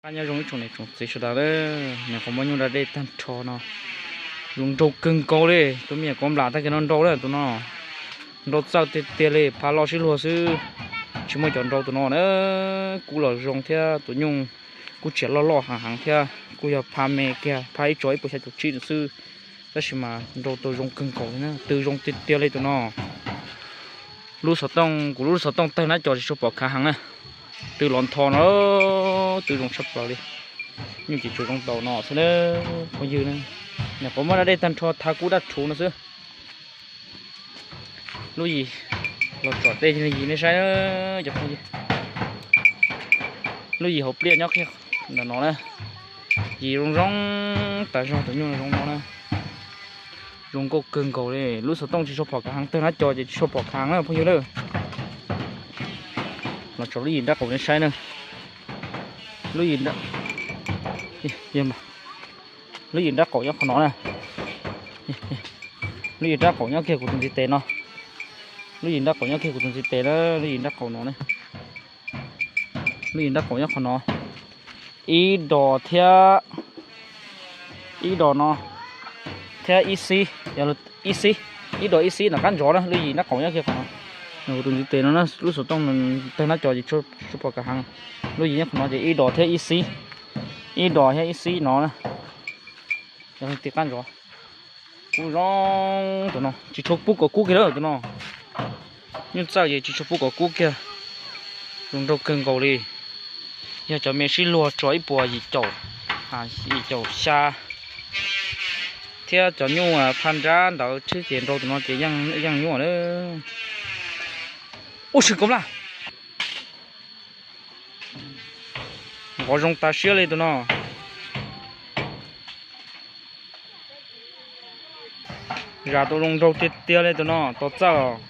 Nyob zoo ib tsoom niam tsoom txiv sawv daws, nyuam qhuav muab nyuj da dej tag nrho no, zoo nraug kawg nkaus li. Tus me nyuam kov nplam tag kis no nraug lawm tus no, nraug txawj tiag tiag li, pha loj sib luag xwb, tsis muaj cov nraug tus no na. Kub los zoo thiab tus nyuj kuj tseem loj loj heev heev thiab, kuj yog pha me kiag, pha ib tso ib puas xya caum tsib xwb, tab sis mas nraug tau zoo kawg nkaus li na, tw zoo tiag tiag li tus no. Lub xov tooj, kuv lub xov tooj tawg nab co tsis tshua pom khav heev na, tw los ntho no, tw zoo tshaj plaws li. Nyuj ces tsuas zoo tau no xwb na, phooj ywg na. Nyuam qhuav muab da dej tag nrho, thav kub dab rhuv no xwb. Lub yim los tsom tej yim nej saib, cov phooj ywg. Lub yim hauv pliaj nyob qhia ntawm no na, yim zoo zoo tas zog, tus nyuj zoo no na. Zoo nkauj kawg nkaus li. Lub xov tooj tsis tshua pom khav heev, tawg nab co ces tsis tshua pom khav heev na phooj ywg na. Los tsom lub yim nrab qaum nej saib na. Lub yim, lub yim nrab qaum nyob qhov no na. Lub yim nrab qaum nyob kiag kuv tus ntiv tes no. Lub yim nrab qaum nyob kiag kuv tus ntiv tes na, lub yim nrab qaum no na. Lub yim nrab qaum nyob qhov no. Ib dos thiab ib dos no thiab ib xib, ib xib, ib dos ib xib nram qab ntsov na, lub yim nrab qaum nyob kiag qhov no. Kuv tus ntiv tes no na, lub xov tooj tawg nab co ces tsis tshua pom khav heev. Lub yim nyob qhov no ces ib dos thiab ib xib, ib dos thiab ib xib no na. Ti qab ntsov. Kub zoo tus no, tsis tshua pub kom kub kiag lawm tus no. Nyuj txawj ces tsis tshua pub kom kub kiag. Zoo nraug kawg nkaus li. Yog cov me sib luag tso ib puas yim caum, yim caum xya, thiab cov nyuj pha nrab ntawd tsib ces nraug tus no ces yeej nyuaj lawm. Ub, sw kov laj. Nqov zoo tas siab li tus no. Zam tau zoo nraug tiag tiag li tus no, tos txawj.